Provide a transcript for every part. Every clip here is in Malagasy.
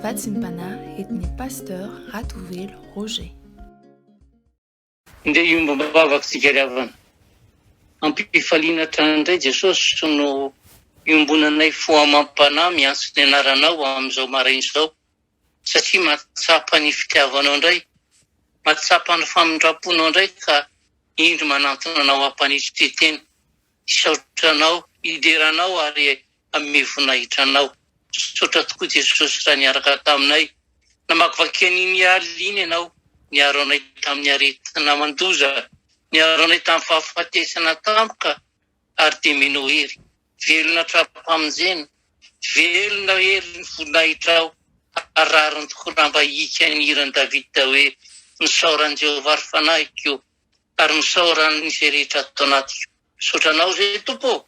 Vatsim-panahy entin'ny Pasteur Ratovelo Roger. Ndeha hiombom-bavaka isika ry havana. Ampifaliana hatrany indray Jesosy no iombonanay fo amam-panahy miantso ny anaranao amin'izao maraina izao satria mahatsapa ny fitiavanao indray, mahatsapa ny famindram-ponao indray ka indro manantona anao hampanitsy tena. Hisaotra anao, hidera anao ary hanome voninahitra anao. Misaotra tokoa Jesosy raha niaraka taminay. Namakivaky an'iny alina iny ianao, niaro anay tamin'ny aretina mandoza, niaro anay tamin'ny fahafatesana tampoka ary dia omenao hery. Velona hatrampamonjena, velona hery ny voninahitrao ary rariny tokoa raha mba hika ny hiran'i Davida hoe, Misaora an'i Jehovah ry fanahiko. Ary misaora an'izay rehetra ato anatiko. Misaotra anao izay Tompo ô!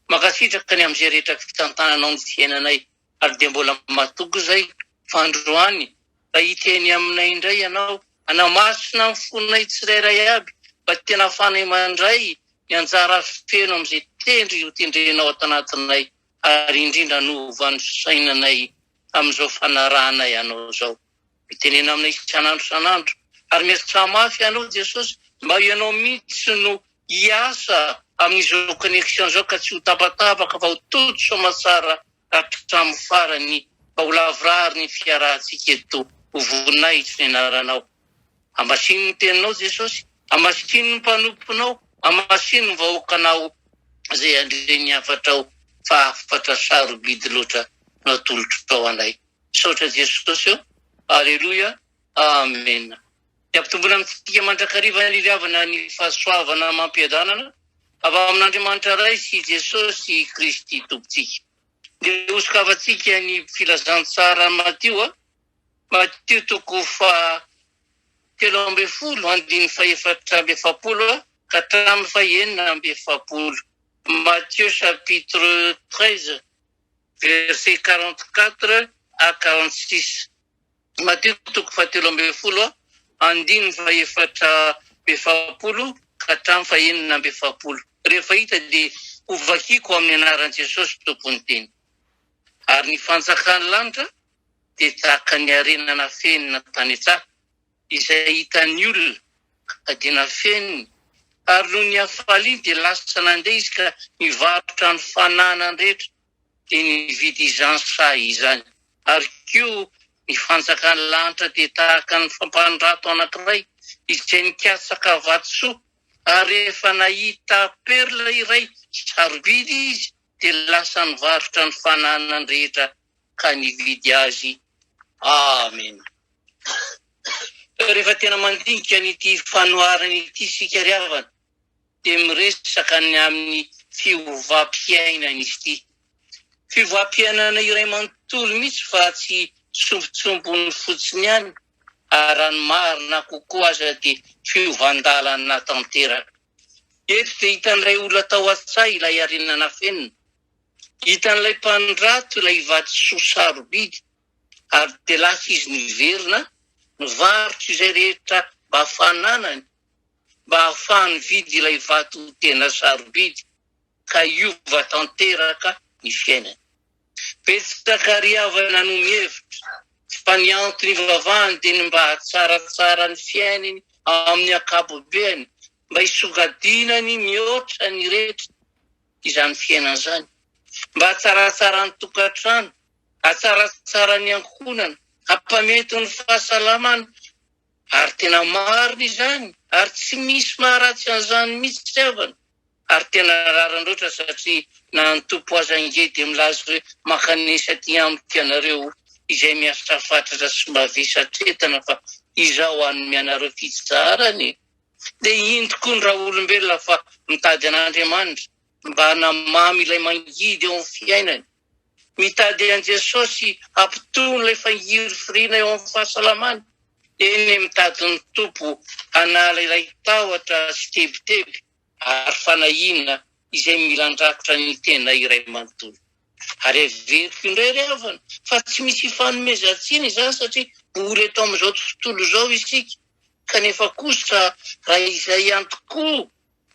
Mankasitraka ny amin'izay rehetra fitantananao ny fiainanay ary dia mbola matoky izay fa androany raha hiteny aminay indray ianao hanamasina ny fonay tsirairay aby mba tena ahafahanay mandray ny anjara feno amin'izay tendry ho tendrenao ato anatinay ary indrindra hanova ny fisainanay amin'izao fanarahanay anao izao. Mitenena aminay isan'andro isan'andro. Ary miasà mafy Ianao Jesosy mba Ianao mihitsy no hiasa amin'izao connexion izao ka tsy ho tapatapaka fa ho tody soamatsara hatramin'ny farany mba ho lavorary ny fiarahantsika eto ho voninahitry ny anaranao. Hamasino ny teninao Jesosy, hamasino ny mpanomponao, hamasino ny vahoakanao izay handre ny hafatrao fa hafatra sarobidy loatra no atolotrao anay. Misaotra Jesosy ô! Aleloia! Amena! Dia ampitomboina amintsika mandrakariva ny ry ny fahasoavana amam-piadanana avy amin'Andriamanitra Ray sy Jesosy Kristy Tompontsika. Dia hosokafantsika ny filazantsara Matio a, Matio toko faha 13 andininy faha-44 ka hatramin'ny faha-46. Matthieu chapitre 13 versets 44 à 46. Matio toko fahatelo ambin'ny folo andininy faha-44 ka hatramin'ny faha-46. Rehefa hita dia hovakiko amin'ny anaran'i Jesosy Tompon'ny teny. Ary ny fanjakan'ny lanitra dia tahaka ny harena nafenina tany an-tsaha, izay hitan'ny olona ka dia nafeniny, ary noho ny hafaliany dia lasa nandeha izy ka nivarotra ny fananany rehetra dia nividy izany saha izany. Ary koa ny fanjakan'ny lanitra dia tahaka ny fampandrato anankiray izay nikatsaka vatosoa, ary rehefa nahita perla iray sarobidy izy dia lasa nivarotra ny fananany rehetra ka nividy azy. Amena. Rehefa tena mandinika an'ity fanoharana ity isika ry havana dia miresaka ny amin'ny fiovam-piainana izy ity. Fiovam-piainana iray manontolo mihitsy fa tsy sombintsombiny fotsiny ihany ary raha ny marina kokoa aza dia fiovan-dalana tanteraka. Eto dia hitan'ilay olona tao an-tsaha ilay harena nafenina. Hitan'ilay mpandrato ilay vatosoa sarobidy ary dia lasa izy niverina nivarotra izay rehetra mba fananany mba hahafahany nividy ilay vato tena sarobidy ka hiova tanteraka ny fiainany. Betsaka ry havana no mihevitra fa ny antony ivavahany dia ny mba hahatsaratsara ny fiainany amin'ny ankapobeany, mba hisongadinany mihoatra ny rehetra izany fiainana izany, mba hahatsaratsara ny tokantrano, Hatsaratsara ny ankohonana, hampamety ny fahasalamana, ary tena marina izany, ary tsy misy maharatsy an'izany mihitsy ry havana, ary tena rariny loatra satria na ny Tompo aza ange dia milaza hoe mankanesa aty amiko ianareo izay miasa fatratra sy mavesatretana fa izaho hanome anareo fitsaharana e! Dia iny tokoa ny raolombelona fa mitady an'Andriamanitra mba hanamamy ilay mangidy eo amin'ny fiainany. Mitady an'i Jesosy hampitony ilay fangirifiriana eo amin'ny fahasalamana. Eny, mitady ny Tompo hanala ilay tahotra sy tebiteby ary fanahiana izay mila handrakotra ny tena iray manontolo. Ary averiko indray ry havana fa tsy misy ifanomezan-tsiny izany satria mbola eto amin'izao tontolo izao isika. Kanefa kosa raha izay ihany tokoa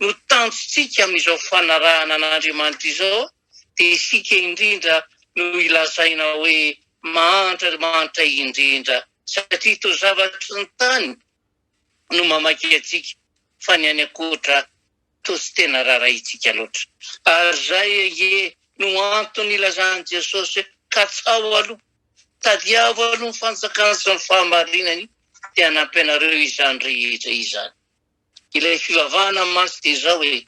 no tanjontsika amin'izao fanarahana an'Andriamanitra izao dia isika indrindra no ilazaina hoe. mahantra mahantra indrindra satria toa zavatry ny tany no mamaky antsika fa ny any ankoatra toa tsy tena raharahintsika loatra. Ary izay ange no antony ilazan'i Jesosy hoe katsaho aloha, tadiavo aloha ny fanjakany sy ny fahamarinany dia hanampy anareo izany rehetra izany. Ilay fivavahana mantsy dia izao e,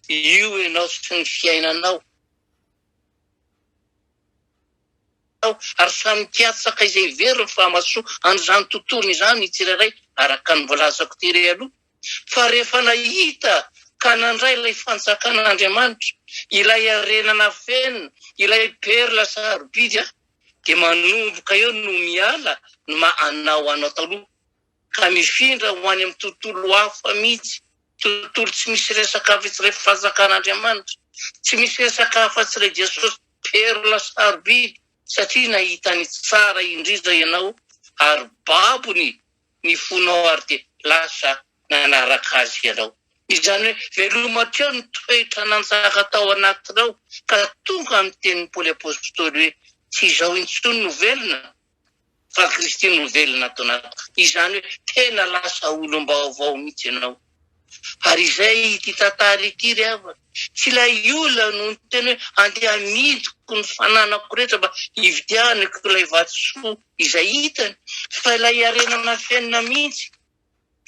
io ianao sy ny fiainanao. Ary samy mikatsaka izay heveriny fa hamasoa an'izany tontolo izany ny tsirairay araka ny voalazako tery aloha. Fa rehefa nahita ka nandray ilay fanjakan'Andriamanitra, ilay harena nafenina, ilay perla sarobidy dia manomboka eo no miala ny maha anao anao taloha. ka mifindra ho any amin'ny tontolo hafa mihitsy, tontolo tsy misy resaka afa-tsy ilay fanjakan'Andriamanitra, tsy misy resaka afa-tsy ilay Jesosy perla sarobidy, satria nahita ny tsara indrindra ianao ary babony ny fonao ary dia lasa nanaraka azy ianao. Izany hoe veloma hatreo ny toetra nanjaka tao anatinao ka tonga amin'ny tenin'i Paoly Apostoly hoe tsy izaho intsony no velona fa Kristy no velona ato anatiko. Izany hoe tena lasa olom-baovao mihitsy ianao. Ary izay ity tantara ity ry havana. Tsy ilay olona no niteny hoe andeha hamidiko ny fananako rehetra mba hividianako ilay vatosoa izay hitany, fa ilay harena nafenina mihitsy,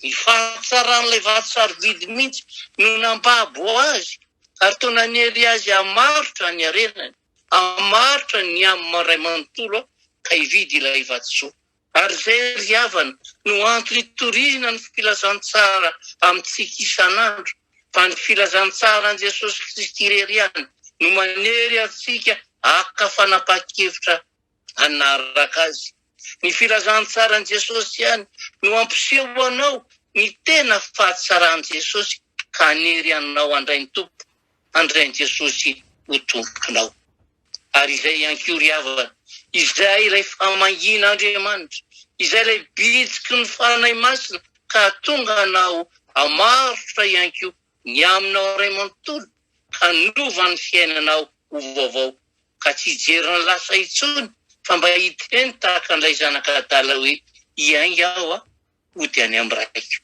ny fahatsaran'ilay vato sarobidy mihitsy no nambabo azy ary toa nanery azy hamarotra ny harenany. Hamaritra ny aminy iray manontolo ka hividy ilay vatosoa. Ary izay, ry havana, no antony itoriana ny filazantsara amintsika isan'andro, fa ny filazantsaran'i Jesosy Kristy irery ihany no manery antsika haka fanapahan-kevitra hanaraka Azy. Ny filazantsaran'i Jesosy ihany no hampiseho anao ny tena fahatsaran'i Jesosy ka hanery anao handray ny Tompo handray an'i Jesosy ho Tomponao. Ary izay ihany koa ry havana, izay ilay famangian'Andriamanitra, izay ilay bitsiky ny Fanahy Masina ka hahatonga anao hamarotra ihany koa ny aminao iray manontolo, hanova ny fiainanao ho vaovao, ka tsy hijery ny lasa intsony fa mba hiteny tahaka an'ilay zanaka adala hoe, Hiainga aho hody any amin'ny raiko.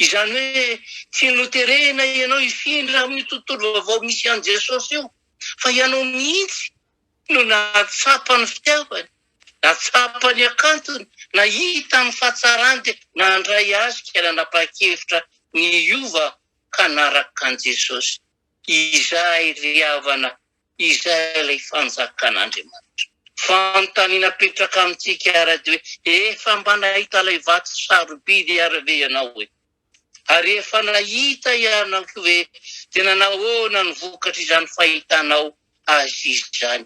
Izany hoe tsy noterena ianao hifindra amin'io tontolo vaovao misy an'i Jesosy io, fa ianao mihitsy no nahatsapa ny fitiavany, nahatsapa ny hakantony, nahita ny fahatsarany dia nandray azy ka nanapa-kevitra ny hiova ka hanaraka an'i Jesosy. Izay ry havana, izay ilay fanjakan'Andriamanitra. Fanontaniana apetraka amintsika ary dia hoe, efa mba nahita ilay vato sarobidy ary ve ianao e? Ary efa nahita ianao koa ve? Dia nanahoana ny vokatr'izany fahitanao azy izany?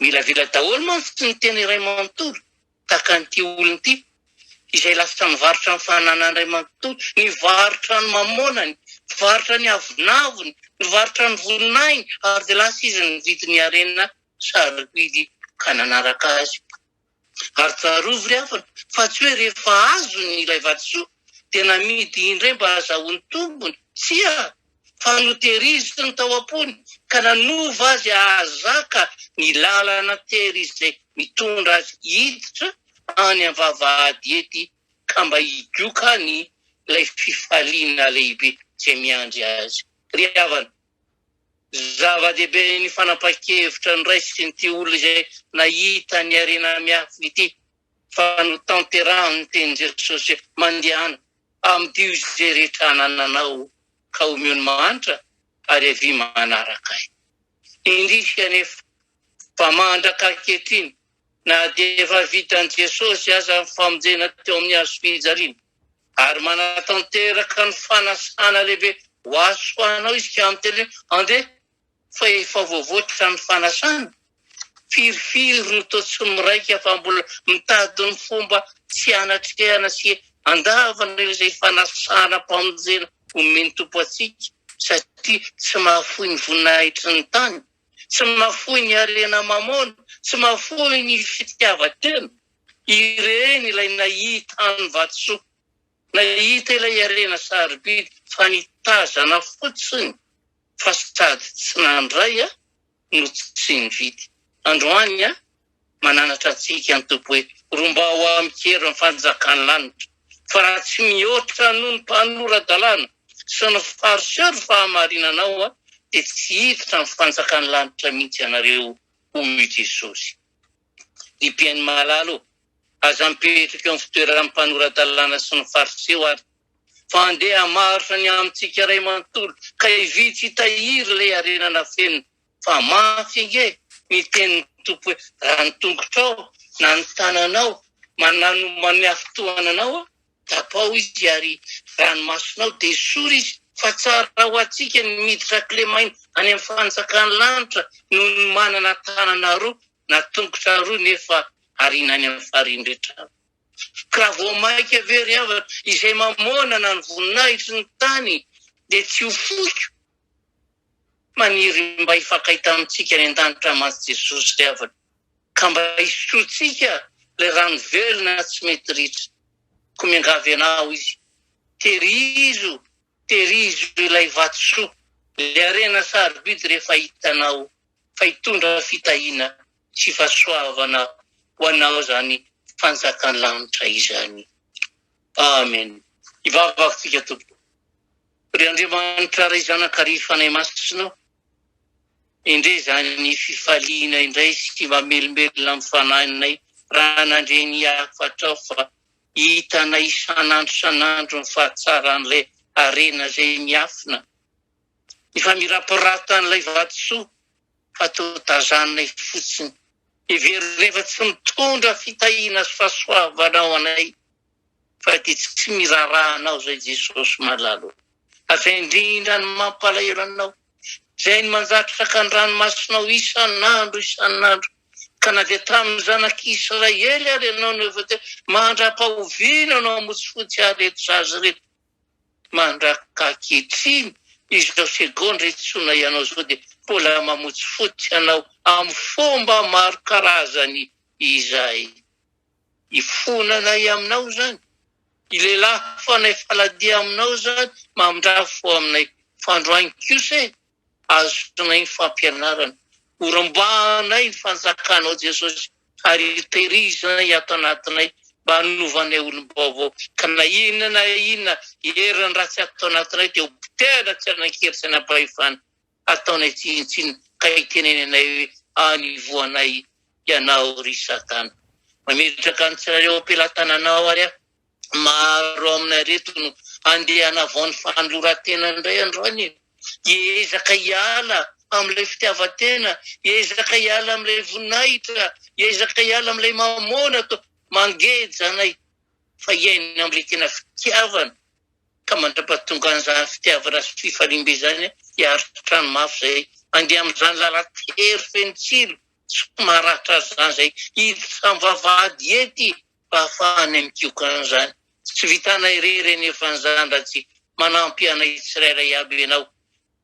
Milavila daholo mantsy ny tena iray manontolo. Tahaka an'ity olona ity, izay lasa nivarotra ny fananany iray manontolo, nivarotra ny mamonany, nivarotra ny avonavony, nivarotra ny voninahiny, ary dia lasa izy nividy ny harena sarobidy ka nanaraka azy. Ary tsarovy ry havana, fa tsy hoe rehefa azony ilay vatosoa dia namidy indray mba hahazahoany tombony, tsia, fa notehiriziny tao am-pony ka nanova azy hahazaka ny lalana tery izay mitondra azy hiditra any am-vavahady ety ka mba higoka any ilay fifaliana lehibe izay miandry azy. Ry havana, zava-dehibe ny fanapahan-kevitra noraisin'ity olona izay nahita ny harena miafina ity fa notanterahiny ny tenin'i Jesosy hoe, Mandehana, amidio izay rehetra anananao ka omeo ny mahantra ary avia manaraka ahy. Indrisy anefa fa mandraka ankehitriny, na dia efa vitan'i Jesosy aza ny famonjena teo amin'ny hazo fijaliana, ary manatanteraka ny fanasana lehibe ho azy sy ho anao izy ka miteny hoe, Andeha, fa efa voavoatra ny fanasana? Firifiry no toa tsy miraika fa mbola mitady ny fomba tsy hanatrehana sy handavana izay fanasana mpamonjena omen'ny Tompo antsika satria tsy mahafoy ny voninahitry ny tany, tsy mahafoy ny harena mamôna, tsy mahafoy ny fitiavan-tena. Ireny ilay nahita ny vatosoa, nahita ilay harena sarobidy fa nitazana fotsiny fa sady tsy nandray no tsy nividy. Androany an! Mananatra antsika ny Tompo hoe, Rombao amin-kery ny fanjakan'ny lanitra, fa raha tsy mihoatra noho ny mpanora-dalàna sy ny Fariseo ny fahamarinanao, dia tsy hiditra amin'ny fanjakan'ny lanitra mihitsy ianareo, hoy i Jesosy. Ry mpihaino malala ô, aza mipetraka eo amin'ny fitoeran'ny mpanora-dalàna sy ny Fariseo ary, fa andeha hamarotra ny amintsika iray manontolo, ka hividy sy hitahiry ilay harena nafenina. Fa mafy ange ny tenin'ny Tompo hoe raha ny tongotrao na ny tananao manano maniafotohana anao, tapaho izy ary raha ny masonao dia esory izy fa tsara ho antsika ny miditra kilemaina any amin'ny fanjakan'ny lanitra noho ny manana tanana roa na tongotra roa nefa ariana any amin'ny farindretrano. Ka raha vao maika ve ry havana izay mamoana na ny voninahitry ny tany dia tsy ho foiko? Maniry mba hifankahita amintsika any an-danitra mantsy Jesosy ry havana, ka mba hisotroantsika ilay rano velona tsy mety ritra. Koa miangavy anao Izy, tehirizo, tehirizo ilay vatosoa, ilay harena sarobidy rehefa hitanao fa hitondra fitahiana sy fahasoavana ho anao izany fanjakan'ny lanitra izany. Amen. Hivavaka tsika tompoko. Ry Andriamanitra Ray Zanaka ry Fanahy Masina ô, endrey izany fifaliana indray sy mamelombelona ny fanahinay raha nandre ny hafatrao fa hitanay isan'andro isan'andro ny fahatsaran'ilay harena izay miafina, ny famirapiratan'ilay vatosoa fa toa tazaninay fotsiny. Heverinay fa tsy mitondra fitahiana sy fahasoavana ho anay fa dia tsy miraharaha anao izay Jesosy malala ô. Ary izay indrindra no mampalahelo anao, izay no manjatraka ny ranomasonao isan'andro isan'andro, ka na dia tamin'ny zanak'Israely ary ianao no efa teo, mandra-pahoviana no hamotsifotsy ahy ireto zaza ireto, mandrak'ankehitriny izao segondra itsoina ianao izao dia mbola mamotsifotsy anao amin'ny fomba maro karazany izahay. Ifonanay aminao izany, ilelafanay faladia aminao izany, mamindrà fo aminay fandroany kosa e, azonay ny fampianarana, horombahanay ny fanjakanao Jesosy ary hitehirizanay ato anatinay mba hanovanay olom-baovao, ka na inona na inona heriny ratsy ato anatinay dia ho potehana tsy hanan-kery sy hanam-pahefana. Ataonay tsinontsinona ka itenenanay hoe anivoanay ianao ry satana. Mametraka ny tsirairay eo am-pelatananao ary aho. Maro aminay ireto no handeha hanavao ny fanoloran-tena indray androany e. Hiezaka hiala amin'ilay fitiavan-tena, hiezaka hiala amin'ilay voninahitra, hiezaka hiala amin'ilay mamôna toa mangeja anay fa hiaina amin'ilay tena fitiavana. Ka mandrapatonga an'izany fitiavana sy fifaliam-be izany, hiaritra ny mafy izay handeha amin'izany lalan-tery feno tsilo sy maratra azy izany izay hiditra amin'ny vavahady ety mba hahafahanay mikioka an'izany. Tsy vitanay irery anefa an'izany raha tsy manampy anay tsirairay aby Ianao.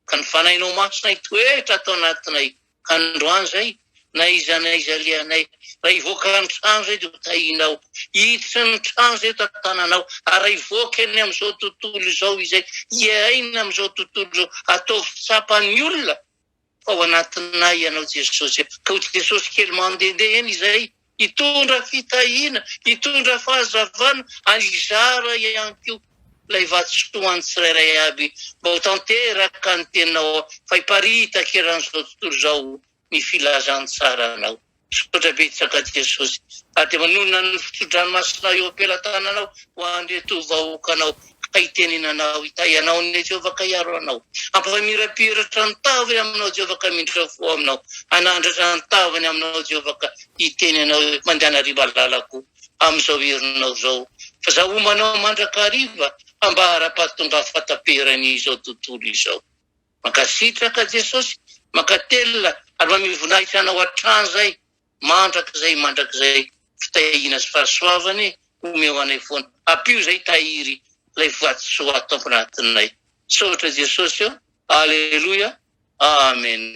Ka ny Fanahinao Masina hitoetra ato anatinay androany izay, na iza na iza alehanay. Raha hivoaka ny trano izay dia ho tahinao. Hiditra ny trano izay tantananao. Ary raha hivoaka eny amin'izao tontolo izao izay, hiaina amin'izao tontolo izao, ataovy tsapan'ny olona fa ao anatinay Ianao Jesosy. Ka ho Jesosy kely mandehandeha eny izay, hitondra fitahiana, hitondra fahazavana ary hizara ihany koa ilay vatosoa ho an'ny tsirairay avy mba ho tanteraka ny teninao fa hiparitaka eran'izao tontolo izao ny filazantsaranao. Misaotra betsaka Jesosy ary dia manonona ny fitso-dranomasinao eo am-pelatananao ho an'ireto vahoakanao ka hitenenanao, hitahy anao anie Jehovah ka hiaro anao. Hampamirapiratra ny tavany aminao Jehovah ka hamindra fo aminao. Hanandratra ny tavany aminao Jehovah ka hiteny anao hoe, Mandehana ry malalako amin'izao herinao izao, fa izaho homba anao mandrakariva ambara-pahatonga fahataperan'izao tontolo izao. Mankasitraka Jesosy, mankatelina ary manome voninahitra anao hatrany izay mandrakizay mandrakizay fitahiana sy fahasoavana e omeo anay foana ampio izay tahiry ilay vatosoa ato anatinay. Misaotra Jesosy ô. Aleloia. Amen.